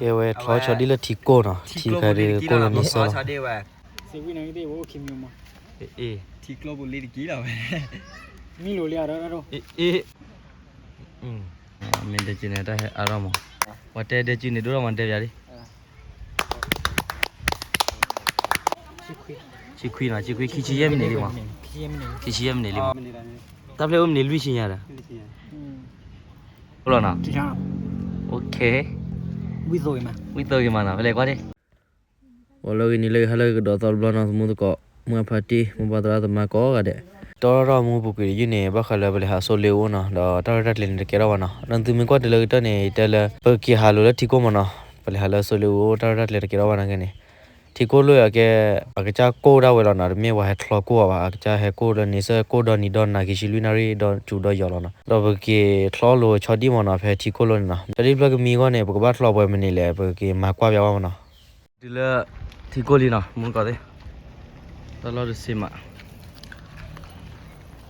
ကဲဝဲချီဆီဒံၣ်လၢထံကိၢ်နီၤ, ထံခါဒုးကိၢ်လၢန့ဆၢၣ်လီၤ. ထံကျိပူၤလံတကံလီၤဝဲ, မ့ၢ်ဒဲက့ၤန့ၣ် တၢ်ဟဲအါထီၣ်မး, ပှၤတဲဒဲက့ၤန့ၣ် ဒိၣ်ထီၣ်မး တဲပၠးလံ. ဆံခွံနီၤ, ဆံခွံ ခံဆံယဲၢ်မံးနံးလံမး, ခံဆံယဲၢ်မံးနံးလံမး, တၢ်ဖျၢၣ်အိၣ်မံးနံးလွံၢ်ဆံညါဒီး, အိၣ်လီၤနီၤ, ဝံၣ်သိဂ့ၤမးနီၤ, ပလဲၤကွၢ်ဒ့ၣ် အိၣ်လၢဂ့ၤနံၤလၢဂ့ၤဟါလၢဂ့ၤကဒီးသီတဘျီနီၤ, သမူသကိး မုၢ်အဖါတံၢ် မိၢ်ပၢ်သရၣ်သမါကိးဂၤဒဲး, တီထီၣ်မူပူၤကွံာ်တယုၢ်န့ၣ် ဘၣ်ဃးလၢပလဲၤဟးအစိလ့အအိၣ်နီၤ, ဒီးတၢ်ရဲၣ်တၢ်ကျဲၤန့ၣ်တကဲထီၣ်ဘၣ်နီၤ, ဒီးသုမ့ၢ်ကွၢ်တုၤလၢကတၢၢ်န့ၣ် တဲလၢ ပက့ၤဟးလိာ်လၢထံကိၢ်မးနီၤ, ပလဲၤဟးလၢအစိလ့အအိၣ် တၢ်ရဲၣ်တၢ်ကျဲၤတကဲထီၣ်ဘၣ်နီၤကဲန့ၣ်, ထံကိၢ်လိၣ်အကဲ အကစၢ်ကိၢ်ဒၣ်ဝဲလီၤနီၤ, တမ့ၢ်ပှၤဟဲချီကိၢ်အီၤဘၣ်, အကစၢ်ဟဲကိၢ်လၢန့ဆၢၣ် ကိၢ်ဒီနံၤဒီနၤ ခံဆံလွံၢ်နၣ်ရံၣ်ဒီးစူၤဒီယီၤလီၤနီၤ, ဒီးပက့ၤချီလိာ်ဆီဒံၣ်မးနီၤ, ဖဲထံကိၢ်လိၣ်န့ၣ်နီၤ, ဆီဒံၣ်ဖျၢၣ်ကမံၤအဂီၢ်န့ၣ် ပကဘၣ်ချီပှဲၤမံးနံးလဲၣ် ပက့ၤမၤကွၢ်ပၠးဘၣ်မးနီၤ. တုၤလၢထံကိၢ်လံနီၤ, မူကီးသ့ၣ်, တၢ်လီၢ်တဆံးမး,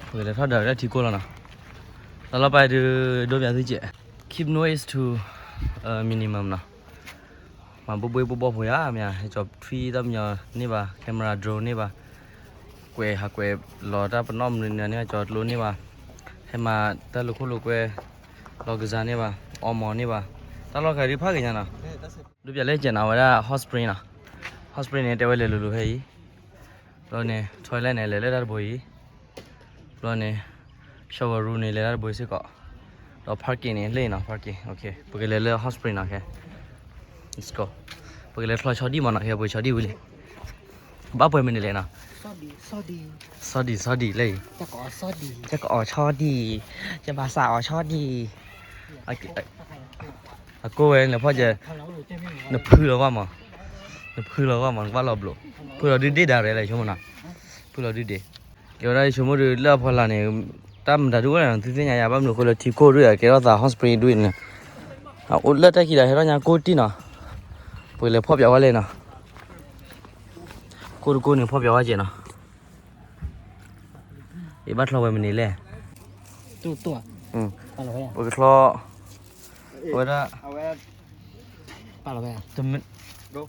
ပကလဲၤထီၣ်ဒၣ်လၢထံကိၢ်လီၤနီၤ, တၢ်လီၢ်ပာ်ဒုးဒိပၠးသုကဲး, keep noise to minimumနီၤ. မၤဘိဘိဘိဘီဖိယါမ့ၢ်ဧါ, ဟဲကၠီထွံတၢ်ပညီန့ၢ်ဘၣ်, camera drone န့ၢ်ဘၣ်, ကွဲးဟးကွဲးလီၤတၢ်ပနီၣ်မနုၤန့ၢ်ဘၣ်, ကၠီကျိန့ၢ်ဘၣ်, ဟဲမၤတၢ်လိာ်ခိၣ်လိာ်ကွဲ, လီၤကစၢ်န့ၢ်ဘၣ်, အီမီၤန့ၢ်ဘၣ်, တၢ်လီၢ်ခါဒုးဖးက့ၤညါနီၤ. ဒိပၠးလၢကဲးနီၤ, အဝဲဒၣ် hot spring နီၤ, hot spring န့ၣ် တဲဝဲလဲၤလိၤလိၤဖဲအံၤ, ဘျီန့ၣ် toilet န့ၣ် လဲၤလၢတၢ်တဘိအံၤ, ဘျီန့ၣ် shower room န့ၣ် လဲၤတၢ်တဘိအံၤစ့ၢ်ကီး, ဒီး parking န့ၣ် လၢအံၤနီၤ, parking, ပကလဲၤလၢ hot spring နီၤ, ခဲ ပကလဲၤချီဆီဒံၣ်မးနီၤ, ခဲပှ့ၤဆီဒံၣ်ဝံၤလံ, ဘၣ်ပှဲၤမံးနံးလဲၣ်နီၤ, ဆီဒံၣ်, ဆီဒံၣ်လၢအံၤ, ကကအီၣ်ဆီဒံၣ်, ကဘၣ်စးအီၣ်ဆီဒံၣ်, အကိၢ်ဝဲန့ၣ်ဖီၣ်ကဲ, နဖုလီၤကွၢ်မး, နဖုလီၤကွၢ်မး နကဘၣ်လီၤဘျိး, ဖုလီၤဒုဒ့ၣ်ဒၣ်ရဲၣ်လၢဆိကမိၣ်နီၤ, ဖုလီၤဒုဒ့ၣ်, ကဲဝဲဒၣ်ဆိကမိၣ်ဒုးလၢအဖီလာ်န့ၣ်, တၢ်မတၤဒုးအိၣ်လဲၣ်နီၤ, သုသ့ၣ်ညါယၤ ဘၣ်မနုၤအဃိလၢထံကိၢ်ဒုး ကဲထီၣ်သး hot spring ဒုးန့ၣ်, အိၣ်လၢတၢ်ခံဒီး ဟဲထီၣ်ညါကိၢ်တံၢ်နီၤ, ပကလဲၤဖီၣ်ပၠးဝဲလဲၣ်နီၤ, ကိၢ်တကိၢ်န့ၣ် ဖီၣ်ပၠးဝဲကဲးနီၤ. ယဘၣ်ချီဝဲမံးနံးလဲၣ်, ပကချီ, ဝဲဒၣ်,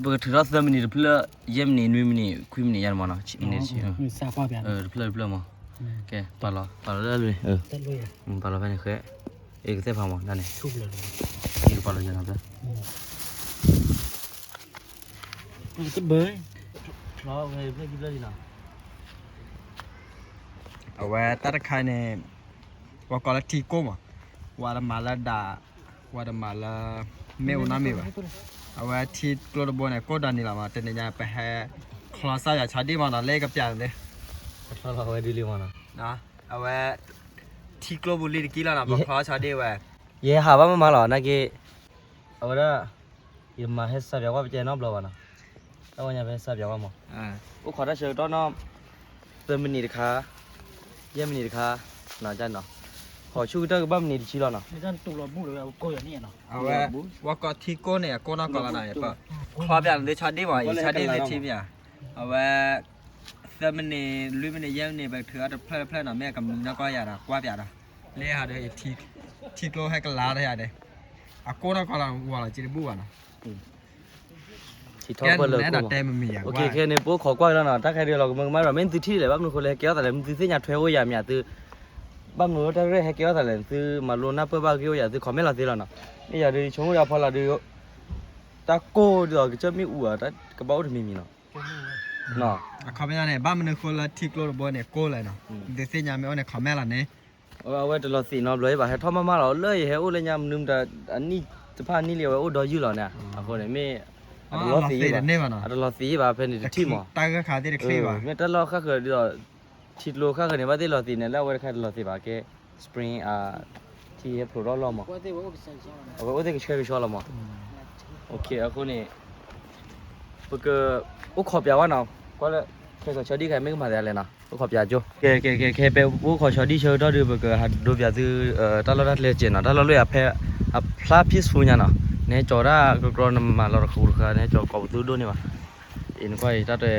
ပကထုးထီၣ်သၢမံးနံးတဖျၢၣ်, ယဲၢ်မံးနံး နွံမံးနံး ခွံမံးနံးယါန့ၣ်မးနီၤ, မံးနံးတဖျၢၣ်တဖျၢၣ်မး, ကဲ, ပာ်လီၤ, ပာ်လီၤလၢအလွံၢ်, ပာ်လီၤဖဲန့ၣ်ဃဲ, အကသ့ၣ်ဖးမးဒၣ်န့ၣ်, ယကပာ်လီၤယၤနီၤဖဲ အဝဲတၢ်တခါန့ၣ်, ပှၤကိးလၢထံကိၢ်မး, ဝဲတမၤလၢဒၣ်, ဝဲတမၤလၢ, မ့ၣ်အူနီၢ်မ့ၢ်ဘၣ်, အဝဲထံကျိတဘိန့ၣ် ကိၢ်ဒီနံၤလီၤမး, တနံၤညါပဟဲချီစၢ်ယၤဆီဒံၣ်မးနီၤ, လၢကပၠးန့ၣ်, အဝဲ, ထံကျိပူၤလံတကံလီၤနီၤ, ပချီဆီဒံၣ်ဝဲ, ယဟဲဟးဘၣ်မးမးလီၤ, နာ်က့, အဝဲဒၣ်, ယမၤဟဲစၢ်ပၠးကွၢ်ပကဲနီတဘျီဘၣ်နီၤ, တၢ်ဝဲညါပဟဲစၢ်ပၠးကွၢ်မး, အိၣ်ခိးတၢ်ဆၢကတီၢ်နီၤ, သၢမံးနံးတခါ, ယဲၢ်မံးနံးတခါ, နီၤ, ဟီၣ်ဆူၣ်ကတၢၢ်ကဘၣ်မံးနံးတဆံလီၤနီၤ, အဝဲ, ပှၤကိးထံကိၢ်န့ၣ် အကိၢ်နီၢ်ကီၢ်လီၤနီၤ, ပချီပၠးန့ၣ်လၢဆီဒံၣ်မး, ဆီဒံၣ်လၢထံပၠး, အဝဲ, သၢမံးနံး လွံၢ်မံးနံး ယဲၢ်မံးနံး ပထုးအီၤတဖျၢၣ်တဖျၢၣ်နီၤ, မ့ၢ်ကမံနီၢ်ကီၢ်ယၤဒီး ကွၢ်ပၠးဒီး, လၢဟးဒီး, ထံကျိဟဲကလၤတၢ်ယၤဒီး, အကိၢ်နီၢ်ကီၢ်လီၤ ဝၤလီၤက့တဘူၣ်ဘၣ်နီၤ ထံထီၣ်ပၢၢ်လၢအကိၢ်မး, ခဲန့ၣ် ပအိၣ်ခိးကွၢ်က့ၤလီၤနီၤ, တၢ်ခဲဒုးလီၤကမၢကမၣ်ဒီး မ့ၢ်သုထံၣ်လဲၣ် ဘၣ်မနုၤဃိလၢဟဲကဲထီၣ်သးလဲၣ်, မ့ၢ်သုသ့ၣ်ညါထွဲအိၣ်ယၤမ့ၢ်သု, ဘၣ်မနုၤတၢ်ရဲၣ်ဟဲကဲထီၣ်သးလဲၣ်, သုမၤလိနၢ်ပၢၢ်ဘၣ်က့ၤအိၣ်ယၤ သု comment လီၤသ့လီၤနီၤ, မ့ၢ်ယၤဒုး ယဆိကမိၣ်ဒီးအဖီလာ်ဒုး, တၢ်ကိၢ်ဒုးအီၤ ကစၢၢ်မ့ၣ်အူဧါ, ကဘၣ်အိၣ်တမံၤမံၤနီၤ, အခီပညီန့ၣ် ဘၣ်မနုၤဃိလၢထံကျိတဘိန့ၣ် ကိၢ်လဲၣ်နီၤ, သုသ့ၣ်ညါမ့ၢ်အိၣ်န့ၣ် comment လီၤန့ၣ် အဝဲတလီၤသံးနီတဘျီဘၣ်, ဟဲထီၣ်မးမးလီၤ, လၢယဟဲအိၣ်လၢညါမနုၤမတၤ, အနံၣ်တဖၣ်အနံၣ်လံ အဝဲအိၣ်ဒီးယုၢ်လီၤန့ၣ်, အဃိန့ၣ်မ့ၢ်, အတလီၤသံးဘၣ်, အတလီၤသံးဘၣ် ဖဲန့ၣ်တထံၣ်မး, တၢ်ဂၢၢ်ခါသ့ၣ်တချ့ဘၣ်, မ့ၢ်တၢ်လီၢ်ဃၣ်ဃၢၤဒ်သိး, ထံကျိဃၣ်ဃၢၤန့ၣ် ဘၣ်သ့ၣ်လီၤသံးန့ၣ် လၢအဝဲတခါတလီၤသံးဘၣ်ကဲ, spring, ထံဟဲဖျိးထီၣ်လီၢ်မး, အဝဲအိၣ်သ့ၣ်ကဆှဲကဆှီလီၤမး, အဃိန့ၣ် ပက, အိၣ်ခိးပၠးဝဲနီၤ, ကွၢ်လၢ, ခဲကီၢ်ဆီဒံၣ်ခဲမ့ၢ်ကမၤသးလဲၣ်နီၤ, အိၣ်ခိးပၠးကၠိ, ကဲကဲကဲ ခဲပအိၣ်ခိးဆီဒံၣ်ဆၢကတီၢ်ဒုး ပကဟးဒိပၠးသု, တၢ်လီၢ်တၢ်ကျဲကဲးနီၤ, တၢ်လီၢ်လၢအဖဲ, အဖျါ peaceful ညါနီၤ, နဟဲကၠီၤတၢ်ကကြီနမၤလီၤတဃူတဃာ် နဟဲကၠီၤကိးပသူဒိၣ်န့ၣ်ဘၣ်, အံၤနကွၢ်အံၤ တၢ်တဲ,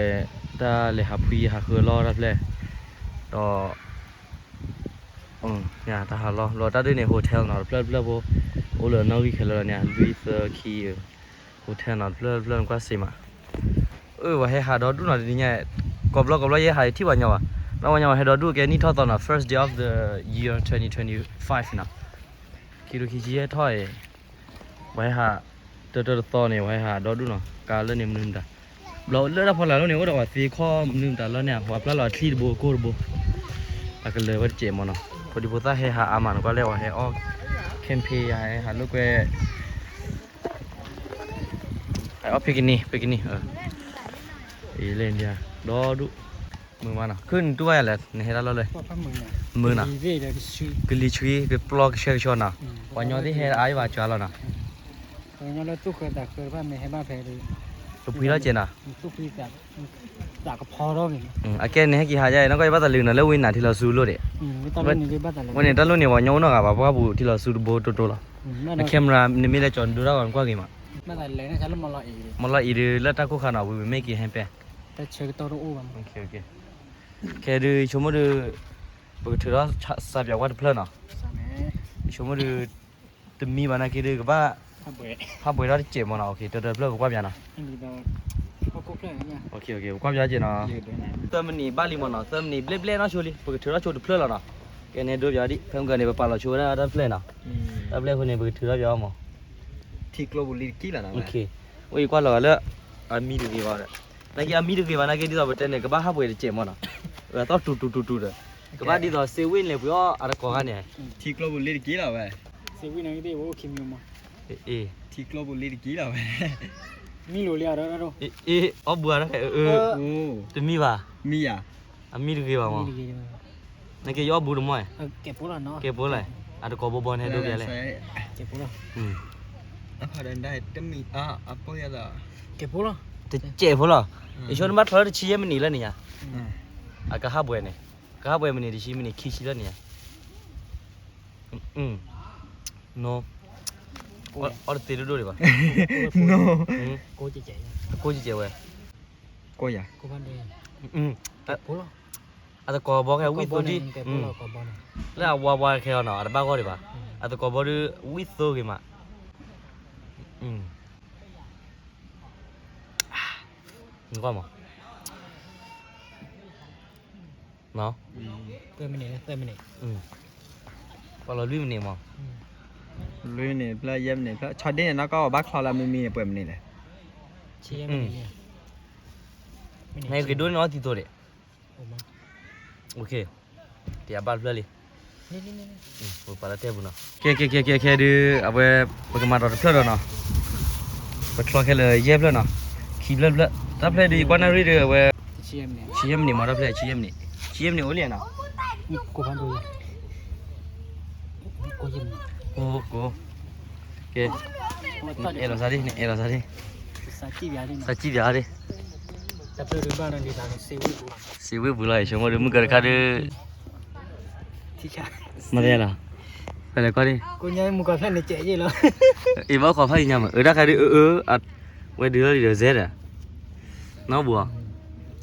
တၢ်လဲၤဟးဖှံဟးဃၢလီၢ်တၢ်ဖျဲၣ်, ဒီး တၢ်ဟးလီၢ် လီၤတၢ်ဒ်န့ၣ် hotel နီၤ, တဖျၢၣ်တဖျၢၣ်ဖိ, အိၣ်လၢအနီၣ်ဂံၢ်ခဲလၢာ်လီၤန့ၣ် လွံၢ်သၢခံဧါ, ဟိုထဲနီၤ တဖျၢၣ်တဖျၢၣ်နကွၢ်စ့မး, အၢ ပှၤဟဲဟးဒီဒူၣ်နီၤ တနံၤညါ, ကိးဘျီကိးဘျီယဲဟးထံၣ်ပှၤညီဘၣ်, ဘျီပှၤညီဟဲဒီဒူၣ်ကဲနံၣ်ထီၣ်သီနီၤ first day of the year twenty twenty-five နီၤ, ခံကထိခံဆံယဲထီၣ်အံၤ, ပှၤဟဲဟး, တၢတၢတသီန့ၣ် ပှၤဟဲဟးဒီဒူၣ်နီၤ ကါလၢန့ၣ်မနုၤမတၤ, ဘျီလၢတၢ်ဖီလာ်လီၤန့ၣ် အိၣ်ဒီးပှၤသ့ခီၣ်မနုၤမတၤလီၤန့ၣ် ပှၤပျၢ်လီၤအချံတဘိကိၢ်တဘိ, အကလၢၤဝဲတစဲးမးနီၤ, ဖိဒံဖိသၣ်ဟဲဟးအါမးနီၤ ကွၢ်လဲၣ်ပှၤဟဲအီၣ် camping ယဟဲဟးလိာ်ကွဲ အီၣ် picnic picnic အံၤလဲၣ်ဒ်, ဒီဒူၣ်, မုာ်မးနီၤ ခုၣ်နတူၢ်ဘၣ်ယၤလဲၣ် နဟဲတၢ်လီၢ်လၢ, မုာ်နီၤ, ကလံၤဆွံ ကပျီကဆှဲကဆှီနီၤ, ပှၤညီသ့ၣ်ဟဲအါယဘၣ်ကၠီလီၤနီၤ, ကဖှံထီၣ်ကဲးနီၤ, အကဲန့ၣ်ဟဲက့ၤဟးယါအံၤ နီၢ်ကီၢ်ယဘၣ်သးလုာ်နီၤ လၢဝံနၤထံလီၤဆူလိၣ်ဒံး, ဝဲန့ၣ်တၢ်လိၣ်န့ၣ်ပှၤညီအိၣ်နီတဂၤဘၣ် ပှၢ်ပူၤထံလီၤဆူတဘိတိတိလီၤ, န camera နမ့ၢ်လဲၤကၠီၤနဒိတၢ်ဂီၤနကွၢ်က့ၤမး, မ့ၢ်လီၤအံၤဒုးလၢတၢ်ကိၢ်ခါနီၤ ဝံၤမ့ၢ်က့ၤဟဲပဲ, ခဲဒုးဆိကမိၣ်ဒုး, ပကထုးထီၣ်စးပၠးကွၢ်တဖျၢၣ်နီၤ, ဆိကမိၣ်ဒုး, တမံဘၣ်နာ်က့ဒုးကဘၣ်, ဟးပှဲၤထီၣ်တစဲးမးနီၤ တၢတၢတဖျၢၣ်ပကွၢ်ပၠးနီၤ, ပကွၢ်ပၠးက့ၤနီၤ, သၢမံးနံးဘၣ်လံမးနီၤ သၢမံးနံးဘျဲၣ်ဘျဲၣ်နီၢ်ဆိလံ ပကထုးထီၣ်ဆိတဖျၢၣ်လီၤနီၤ, ကဲန့ၣ်ဒိပၠးဒံး ဖဲမုၢ်ကန့ၣ် ပပာ်လီၤဆိဝဲဒၣ်တၢ်တဖျၢၣ်နီၤ, တၢ်တဖျၢၣ်အဃိန့ၣ် ပကထုးထီၣ်ပၠးအီၤမး, ထံကျိပူၤလံတက့ၢ်လီၤ, အိၣ်ယကွၢ်လီၤဂာ်လၢ, အမံတဂ့ၤဘၣ်ဒီး, နာ်က့အမံတဂ့ၤဘၣ်နာ်က့ဒ်သိးပတဲန့ၣ် ကဘၣ်ဟးပှဲၤတစဲးမးနီၤ, အသီၣ်တူတူတူတူဒီး, ကဘၣ်ဒ်သိးစ့ဝ့ၢ်န့ၣ်ပှ့ၤအီၣ်အတကိးခါန့ၣ်, ထံကျိပူၤလံတက့ၢ်လီၤဝဲ, စ့ဝ့ၢ်န့ၣ်ကသ့ၣ်ဝဲအိၣ်ခံမံၤမး, ထံကျိပူၤလံတက့ၢ်လီၤဝဲ, မံလိာ်လံအီၤဒီး, အီၣ်ဘှံးအီၤဒီး, တမံဘၣ်, မံယၤ, အမံတဂ့ၤဘၣ်မး, နာ်က့ယအီၣ်ဘှံးတမီၢ်, ကဲဖိလီၤ, အတကိးဘီဘီန့ၣ်ဒိပၠးလဲၣ်, တစဲးဖိလီၤ, ယဆိနဘၣ်ထီၣ်လၢတဆံယဲၢ်မံးနံးလၢန့ၣ်ယါ, အကဟးပှဲၤန့ၣ်, ကဟးပှဲၤမံးနံးတဆံမံးနံးခံဆံလၢန့ၣ်ယါ, အီၣ်တသ့ဒိၣ်ဒိၣ်ဒံးဘၣ်, အီၣ်တသ့ဒိၣ်ဒိၣ်ဒံးဘၣ်, ကိၢ်ကဲကဲဝဲ, ကိၢ်ယၤ, အသကိးဘီခဲဝံၣ်သိဒံး, လၢအဝါဝါခဲအီၤနီၤ အတဘၣ်ဂီၢ်ဒံးဘၣ်, အသကိးဘီဒုးဝံၣ်သိဂ့ၤမး, နကွၢ်မး, ပှၤလီၤလွံၢ်မံးနံးမး, လွံၢ်မံးနံးဖျၢၣ်ယဲၢ်မံးနံးဖျၢၣ် ဆီဒ့ၣ်န့ၣ် နီၢ်ကီၢ်ဘၣ်ချီလၢမံမံန့ၣ် ပှဲၤမံးနံးလဲၣ်, နက့ၤဒိၣ်န့ၢ်အီၣ်တံၤသိးဒံး, တယၤဘၣ်တဖျၢၣ်လံ, ပှၤလၢတဲပူၤနီၤ, ကဲကဲကဲကဲကဲဒုး အဝဲ ပကမၤဒီးတဖျၢၣ်ဒီးနီၤ, ပချီခဲလၢာ်ယဲၢ်ဖျၢၣ်နီၤ, ခံဖျၢၣ်တဖျၢၣ်, တၢ်ဖျၢၣ်ဒုး ယကွၢ်နၣ်ရံၣ်ဒုး အဝဲ ဆံယဲၢ်မံးနံးမး တၢ်ဖျၢၣ် ဆံယဲၢ်မံးနံး, ဆံယဲၢ်မံးနံးအိၣ်လံနီၤ, ကိၢ် ကဲ, အဲၣ်လီၤစၢ်ဒံး အဲၣ်လီၤစၢ်ဒံး, စၢ်ကံၣ်ပၠးဒံး, စ့ဝ့ၢ်ပူၤလီၤ ယဆိကမိၣ်ဒုး မုၢ်ကၢတခါဒုး, မ့ၢ်လီၤ, ဖဲလဲၣ်ကွၢ်ဒံး, အံၤဘၣ်ခိးဖးယံၤညါမး အၢ တၢ်ခါဒုး အၢ အၢ ဝဲဒုးလီၤလံဒီး စဲဒီး, နီၢ်ဘူၣ်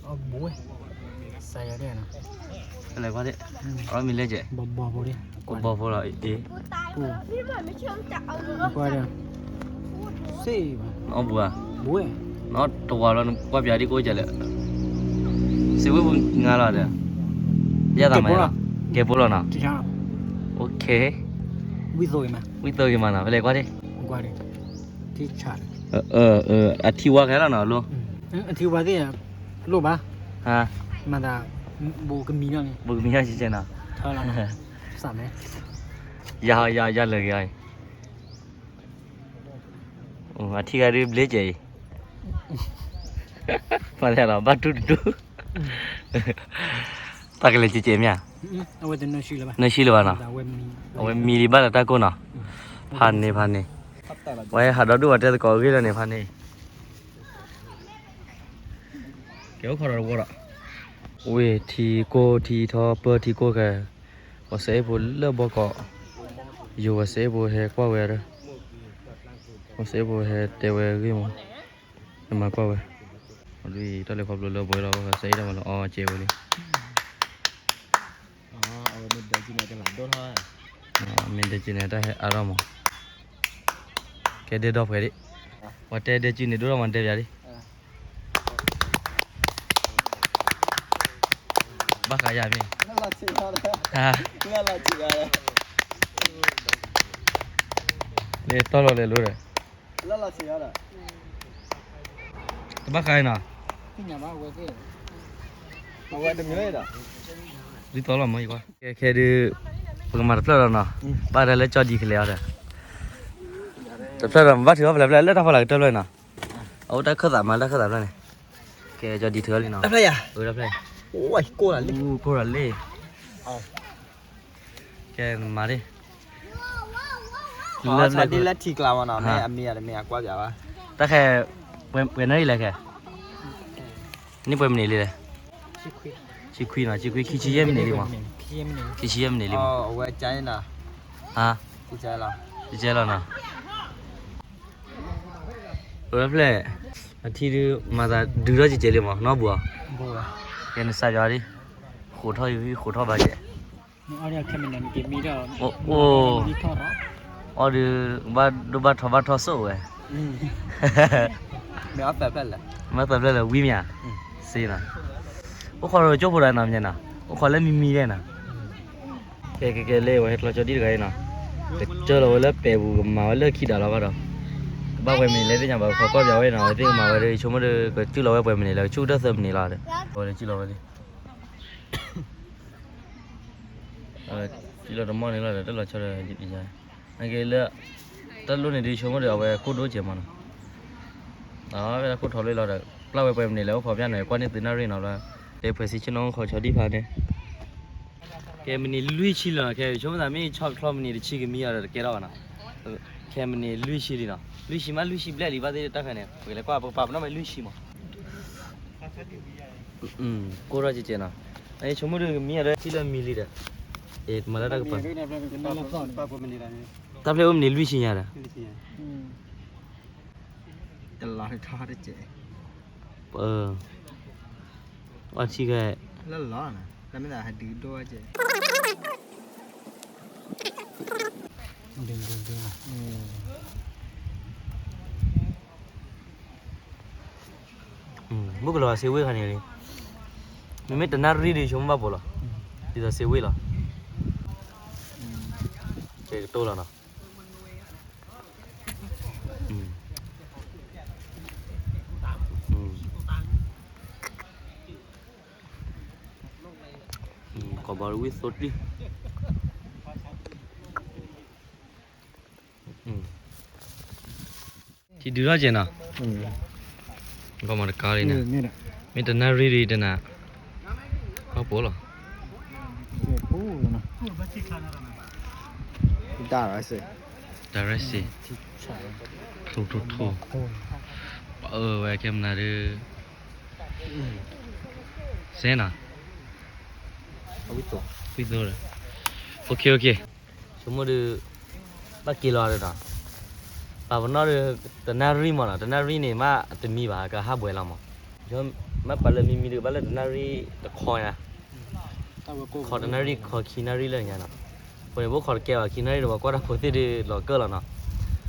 အီၤ, ဖဲလဲၣ်ကွၢ်ဒံး, အီၣ်မ့ၤလဲၣ်ကဲ, ကဘီဖိလီၤ, အ့ အီၣ်ဘူၣ်ဧါ, နီၢ်တဝၤလီၤ နကွၢ်ပၠးဒံးကိးကလဲၣ်, စ့ဝ့ၢ်ပူၤငါလီၤဒီး, ယသးမး, ကဲဖိလီၤနီၤ, ဝံၣ်သိဂ့ၤမးနီၤ ဖဲလဲၣ်ကွၢ်ဒံး, အထံဝါခဲလီၤနီၤ လိၣ်, အထံဝါသ့ၣ်, လိၣ်ဘၣ်, မၤသး, ဘိးကမံၤနီၤ, ဘိးကမံၤနီၤ ဆဲဆဲနီၤ, ယၤယၤယၤလၢာ်ဂ့ၤအံၤ အထံဂၤဒုးဘျ့ကဲအံၤ, မၤသးလီၤ ဘၣ်တူၢ်တတူၢ်, တၢ်ကလဲၤကဲကဲမ့ၢ်ဧါ, နၢၤဆံလၢၤဘၣ်နီၤ, အဝဲမံလံဘၣ်လၢတၢ်ကိၢ်နီၤ, ဖးန့ၣ်ဖးန့ၣ်, ဝဲဟးဒီဒူၣ်ဝဲတဲသကိးအဂ့ၢ်လၢန့ၣ်ဖးန့ၣ်, ကဲအိၣ်ခိးဒီးတဝီဒီး, ဝ့ၢ်ထံကိၢ်ထံထီပၢထံကိၢ်ခဲ, ပှၤစဲအ့ၣ်ဖိလၢဘီကီး, ယိၤပှၤစဲအ့ၣ်ဖိဟဲကွၢ်ဝဲဒီး, ပှၤစဲအ့ၣ်ဖိဟဲတဲဝဲအဂ့ၢ်မး, ဟဲမၤကွၢ်ဝဲ, အဒုးအံၤ တၢ်လဲၤခီဖျိလၢပှဲၤလီၤ ပှၤစဲအ့ၣ်တၢ်မၤလၢအီကဲဝဲလံ, မ့ၢ်ဒဲက့ၤန့ၣ် တၢ်ဟဲအါထီၣ်မး, ကဲဒဲဒီဖှဲးဒံး ပှၤတဲဒဲကံန့ၣ် ဒိၣ်ထီၣ်မၤဒဲပၠးလံ. ဘၣ်ဃးယၤမ့ၢ် လဲၤတီၢ်လီၤလဲၤလိၤဒီး တဘၣ်ဃးအံၤနီၤ ဒ်သိးလီၤမ့ၢ်ယကွၢ် ခဲခဲဒုး ပကမၤတဖျၢၣ်လီၤနီၤ ဘၣ်တၢ်လၢကၠီဒံးကလဲၤအီၤဒီး တဖျၢၣ်ဒီးဘၣ်ထုးအီၣ်ဖဲလဲၣ်ဖဲလဲၣ် လၢတၢ်ဖီလာ်ကတၢၢ်ဖျၢၣ်နီၤ အအိၣ်တၢ်ခၢၣ်သးမး တၢ်ခၢၣ်သးဖျၢၣ်န့ၣ် ကဲကၠီဒံးထုးအီၤလံနီၤ တဖျၢၣ်ယၤ တဖျၢၣ် ကိၢ်လီၤလံ ကဲမၤဒ် လၢထံကျါမးနီၤ မ့ၢ်အမံၤအတမ့ၢ်အကွၢ်ပၠးဘၣ် တၢ်ခဲ ပှဲၤနၣ်ရံၣ်လဲၣ်ခဲ န့ၢ်ပှဲၤမံးနံးလံလဲၣ် ဆံခွံနီၤ ဆံခွံ ခံဆံယဲၢ်မံးနံးလံမး ခံဆံယဲၢ်မံးနံးလံမး အဝဲကဲနီၤ ကဲလီၤနီၤ ဝဲဖျဲၣ် အထံဒုး မၤသးဒုးထီၣ်ကဲကဲလံမး နီၢ်ဘူးအီၤ ကဲနစၢ်ယွၤဒ် ဃိးထီၣ်ယဝံၤ ဃိးထီၣ်ဘၣ်ကဲ အိၣ် အီၣ်ဒုး ဘၣ်ဒိဘၣ်ထီဘၣ်ထီဆိၣ်ဝဲ မ့ၢ်သၢဖျၢၣ်လၢ ဝံမ့ၢ်ဧါ စ့နီၤ အိၣ်ခိးကၠိဖိဒီးနီၤ မ့ၢ်နီၤ အိၣ်ခိးလၢမံမံဒဲးနီၤ ကဲကဲကဲလၢဝဲဟဲကျီကၠီဒံးတဂၤအံၤနီၤ ကစၢၢ်လီၤဝဲလၢပဲာ်ပူၤ ကမၤဝဲလၢခံဒးလီၤဘၣ်ဒီး ကဘၣ်ပှဲၤမံးနံးလဲၣ်သ့ၣ်ညါဘၣ် ကခီကွၢ်ပၠးဝဲနီၤ ဝဲသ့ၣ်ကမၤဝဲဒီး ယဆိကမိၣ်ဒီး ကစုၣ်လီၤဝဲပှဲၤမံးနံးလဲၣ် ကဆူၣ်ကတၢၢ်သၢမံးနံးလီၤဒီး ဝဲဒီးစုၣ်လီၤဝဲလံ စုၣ်လီၤတမီၢ်န့ၣ်လီၤဒီး တၢ်လီၤဆီဒီး ယကဲလၢ တၢ်လိၣ်န့ၣ်ဒုး ယဆိကမိၣ်ဒီး အဝဲခိၣ်ဒိၣ်ကဲမးနီၤ အဝဲဒၣ်ခိၣ်ထီၣ်လၢလီၤဒီး ပျၢ်ဝဲပှဲၤမံးနံးလဲၣ် အိၣ်ခိးပၠးနီၤ ကွၢ်န့ၢ်သုနၣ်ရံၣ်နီၤလၢ လၢဖှဲးစံဆ့ၣ်နီၣ်အိၣ်ခိးဆီဒံးဖးန့ၣ် ကဲမံးနံးလွံၢ်ဆံလီၤ ခဲဆိကမိၣ်သးမ့ၢ်ဆီတချီမံးနံးတဆံကမံအီၤဒီးတကဲထီၣ်ဘၣ်နီၤ ခဲမံးနံးလွံၢ်ဆံလံနီၤ လွံၢ်ဆံမးလွံၢ်ဆံဘျဲၣ်လံဘၣ်သ့ၣ်တၢ်ခါန့ၣ် ပကလဲၤကွၢ်ပကပာ်ပနီၣ်မ့ၢ်လွံၢ်ဆံမး ကိၢ်ထီၣ်ကဲကဲနီၤ ဆိကမိၣ်ဒီးကမံအီၤဒီးထံၣ်လၢမံလံဒီး မၤလၢတၢ်ကပၤ တၢ်ဖျဲၣ်အိၣ်မံးနံးလွံၢ်ဆံညါဒီး တလီၤထီၣ်တကဲး အထံခဲ လၢလီၤနၤ တၢ်မ့ၢ်သးဟဲဒုးဒိၣ်ဝဲကဲ မုၣ်ကလီၤစ့ဝ့ၢ်ခါန့ၣ်လံ မ့မ့ၢ်တနၣ်ရံၣ်ဒုးဆိကမိၣ်ဘၣ်ပိာ်လီၤ ဒ်သိးစ့ဝ့ၢ်လီၤ ကဲကတိၢ်လီၤနီၤ ကီးဘီဝံၣ်သိတံၢ် ထံဒုးထီၣ်ကဲနီၤ ကီးမီတကါလံန့ၣ် မ့ၢ်တနၣ်ရံၣ်ဒ်တနၤ ကီၢ်ပိာ်လီၤ တၢ်ရၢ်စ့ ထိထိထိ ပအၢဝဲခဲမနၤဒုး စဲနီၤ ဝံၣ်သိဒီး OK OK ဆိကမိၣ်ဒုး ဘၣ်က့ၤလီၤဒီးနီၤ ပာ်ပနီၣ်ဒီး တနၣ်ရံၣ်မးနီၤ တနၣ်ရံၣ်န့ၣ် မ့ၢ်တမံဘၣ် ကဟးဘှဲးလီၤမး မ့ၢ်ပာ်လၢမံမံဒုး ဘၣ်လၢတနၣ်ရံၣ်တခီညါ ခီတနၣ်ရံၣ် ခီခံနၣ်ရံၣ်လၢညါနီၤ အဃိန့ၣ် ပအိၣ်ခိးတကဲဘၣ် ခံနၣ်ရံၣ်ဒီး ပှၤကွၢ်တၢ်ဖိသ့ၣ်ဒုးလီၤကၢၢ်လီၤနီၤ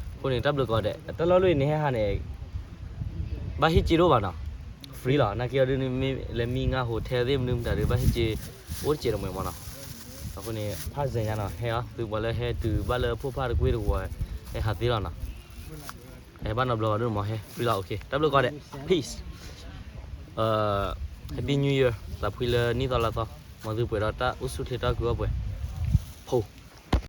အဃိန့ၣ် တၢ်ဘျုးကီးဒဲး တၢ်လီၢ်လၢအံၤန့ၣ်ဟဲဟးန့ၣ် ဘၣ်ဟ့ၣ်စ့တအိၣ်ဘၣ်နီၤ free လီၤ နာ်က့အီၤဒုး မ့ၢ်လဲၤမံငါ hotel သ့ၣ်မနုၤမတၤဒုး ဘၣ်ဟ့ၣ်စ့ အိၣ်တစဲးတမှဲၤမးနီၤ အဃိန့ၣ် ဖးစဲညါနီၤ ဟဲအီၤ သုပှၤလၢဟဲတုၤဘၣ်လၢဖိဖးတကွ့ၢ်တဝီၤ ဟဲဟးသ့လီၤနီၤ ဟဲဘၣ်နီတဘျီဘၣ်ဒိၣ်မး ဟဲ free လီၤ OK တၢ်ဘျုးကီးဒဲး peace Happy New Year သးဖှံလၢနံၣ်သီလါသီ မ်သုပှဲၤဒီးတၢ်အိၣ်ဆူၣ်ချ့တၢ်ကွံအီၣ်ပှဲၤ ဖိ